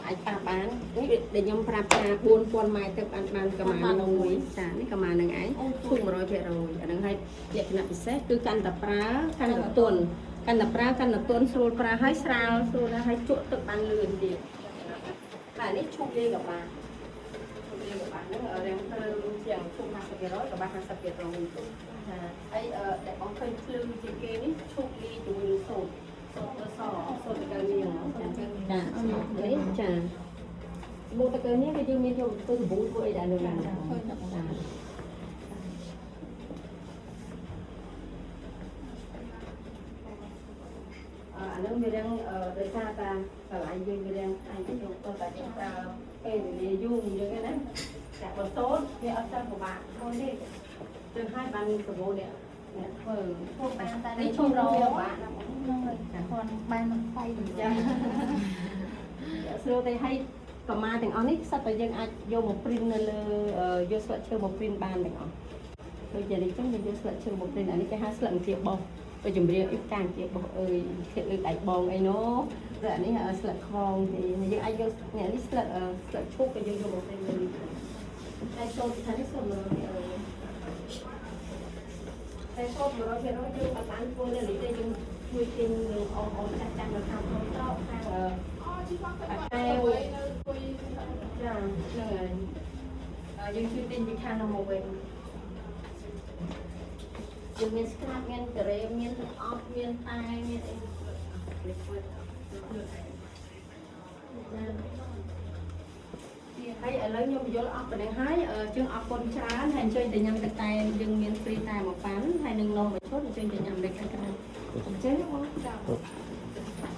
អាចប៉ះបាននេះដែលខ្ញុំប្រាប់ថា4000ម៉ែត្រទៅបានបានកម៉ានឹងមួយចានេះកម៉ានឹងឯងឈូក100%អាហ្នឹងហើយលក្ខណៈពិសេសគឺកាន់តែប្រើកាន់តែទន់កាន់តែប្រើកាន់តែទន់ស្រួលប្រើហើយស្រាលស្រួលណាស់ហើយជក់ទឹកបានលឿនទៀតបាទនេះឈូកលាយកបាឈូកលាយកបាហ្នឹងរាងភ្លើងជាងឈូក50%កបា50%ចាហើយដែលបងឃើញភ្លឺជាងគេនេះឈូកលាយជាមួយនឹងសូត្រសូត្រសសូត្រតកើនាងចាចានេះចា បូតកើនេះគឺយើងមានយកទៅសាប៊ូធ្វើអីដែរនៅហ្នឹងចា ឃើញតែបង អាហ្នឹងវារៀងដោយសារតាតម្លៃយើងវារៀងអញទៅយកទៅតែយើងប្រើពេលវេលាយូរអញ្ចឹងណាចាបើសូត្រវាអត់សូវពិបាកធ្វើទេចឹងហើយបានសាប៊ូនេះអ្នកធ្វើ ធ្វើបានតែ នេះឈុំរវាពិបាកណាស់បង ហ្នឹងហើយគាត់បានមិនថ្លៃ ចាស្រួលទេហើយកម៉ាទាំងអស់នេះសិតតែយើងអាចយកមក print នៅលើយកស្លឹកឈើមក print បានទាំងអស់ដូចជានេះចឹងយើងយកស្លឹកឈើមក print អានេះគេហៅស្លឹកអង្គាបោះទៅចម្រៀងអ៊ីកាអង្គាបោះអើយធៀបលើដៃបងអីណូឬអានេះស្លឹកខ្វងទេយើងអាចយកនេះនេះស្លឹកស្លឹកឈូកក៏យើងយកមក print លើនេះតែសូត្រថានេះសូត្រ100%តែសូត្រ100%យើងអត់បានធ្វើនៅនេះទេយើងជួយទិញនឹងអស់អស់ចាស់ចាស់នៅខាងក្នុងស្រុកខាង អូជីវ៉ាគាត់គាត់នៅអង្គុយ ចាហ្នឹងហើយយើងជួយទិញពីខាងនោះមកវិញយើងមានស្ក្រាបមានការ៉េមមានទឹកអប់មានតែមានអីនេះធ្វើហើយឥឡូវខ្ញុំបញ្យល់អស់ប៉ុណ្្នឹងហើយយើងអរគុណច្រើនហើយអញ្ជើញទៅញ៉ាំទឹកតែយើងមាន free តែមួយប៉ាន់ហើយនឹងនំមួយឈុតអញ្ជើញទៅញ៉ាំនៅខាងក្រៅអញ្ចឹងបង ចា ចា